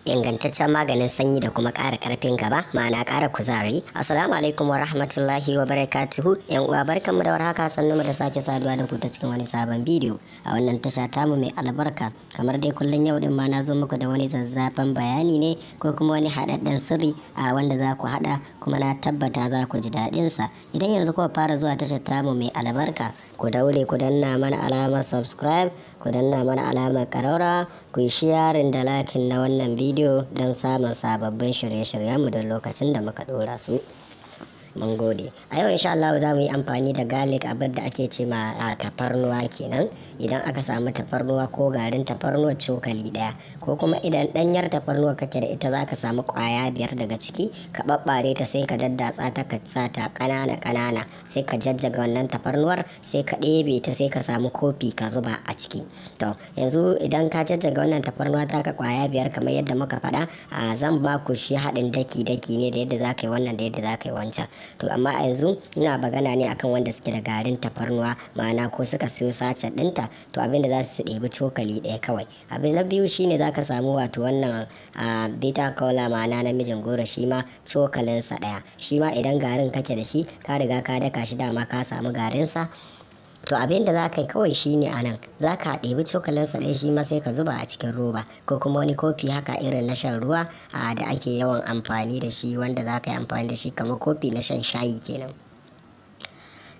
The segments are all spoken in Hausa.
Ingantaccen maganin sanyi da kuma ƙara ƙarfin gaba, ma'ana ƙara kuzari. Assalamu alaikum wa rahmatullahi wa barakatuhu. Yan uwa, barkanmu da warhaka, sannu mu da sake saduwa da ku ta cikin wani sabon bidiyo a wannan tasha tamu mai albarka. Kamar dai kullum, yau din ma na zo muku da wani zazzafan bayani ne ko kuma wani haɗaɗɗen sirri a wanda za ku haɗa, kuma na tabbata za ku ji daɗin sa. Idan yanzu kuka fara zuwa tashar tamu mai albarka, ku daure ku danna mana alamar subscribe, ku danna mana alamar ƙaraura, ku yi sharing da liking na wannan bidiyo don samun sababbin shirye-shiryenmu don lokacin da muka ɗora su. Mun gode. A yau, insha Allah, za mu yi amfani da garlic, abin da ake ce ma tafarnuwa kenan. Idan aka samu tafarnuwa ko garin tafarnuwa cokali ɗaya, ko kuma idan ɗanyar tafarnuwa kake da ita, za ka samu ƙwaya 5 daga ciki, ka ɓaɓɓare ta, sai ka daddatsa ta, ka sa ta ƙanana ƙanana, sai ka jajjaga wannan tafarnuwar, sai ka ɗebe ta, sai ka samu kofi ka zuba a ciki. To, yanzu idan ka jajjaga wannan tafarnuwa ta ka ƙwaya 5 kamar yadda muka faɗa, zan ba ku shi haɗin daki daki ne, da yadda za ka yi wannan da yadda za ka yi wancan. To, amma a yanzu ina magana ne akan wanda suke da garin tafarnuwa, ma'ana ko suka siyo sachet ɗinta. To, abinda za su ɗebi cokali 1 kawai. Abin na biyu shine za ka samu wato wannan bitter kola, ma'ana namijin goro, shi ma cokalinsa 1. Shi ma idan garin kake da shi, ka riga ka daka shi, dama ka samu garinsa. To, abin da za ka yi kawai shine, a nan za ka ɗebi cokalinsa 1 shi ma, sai ka zuba a cikin roba ko kuma wani kofi haka irin na shan ruwa da ake yawan amfani da shi, wanda za ka yi amfani da shi kamar kofi na shan shayi kenan.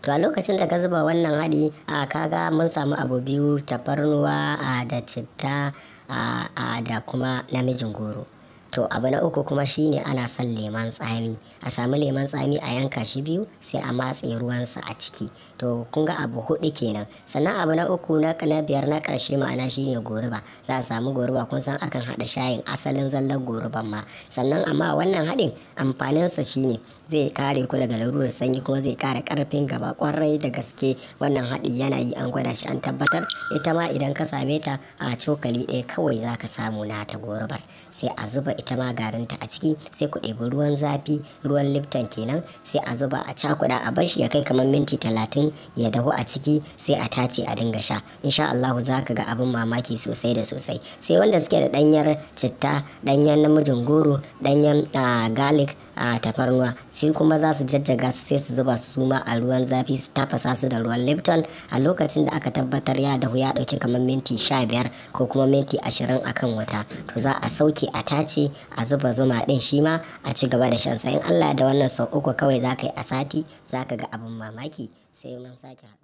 To, a lokacin da ka zuba wannan haɗi, kaga mun samu abu biyu: tafarnuwa da citta da kuma namijin goro. To, abu na uku kuma shine ana son lemon tsami. A samu lemon tsami, a yanka shi biyu, sai a matse ruwansa a ciki. To, kun ga abu huɗu kenan. Sannan abu na uku, na biyar, na ƙarshe ma'ana, shine goruba. Za a samu goruba. Kun san akan haɗa shayin asalin zallar goruban ma. Sannan amma wannan haɗin amfaninsa shine zai kare ku daga larurar sanyi, kuma zai ƙara ƙarfin gaba ƙwarai da gaske. Wannan haɗi yana yi, an gwada shi, an tabbatar. Ita ma idan ka same ta, a cokali 1 kawai za ka samu na ta gorubar, sai a zuba ita ma garinta a ciki, sai ku ɗebi ruwan zafi, ruwan Lipton kenan, sai a zuba, a cakuɗa, a bashi ya kai kamar minti 30 ya dahu a ciki, sai a tace a dinga sha. Insha Allahu za ka ga abin mamaki sosai da sosai. Sai wanda suke da ɗanyar citta, ɗanyen namijin goro, ɗanyen garlic, a tafarnuwa, sai kuma za su jajjaga su, sai su zuba su ma a ruwan zafi, su tafasa su da ruwan Lipton. A lokacin da aka tabbatar ya dahu, ya ɗauki kamar minti 15 ko kuma minti 20 akan wuta, to za a sauke, a tace, a zuba zuma ɗin shi ma, a ci gaba da shan sa. In Allah da wannan, sau 3 kawai za ka yi a sati, za ka ga abin mamaki. Sai mun sake haɗuwa.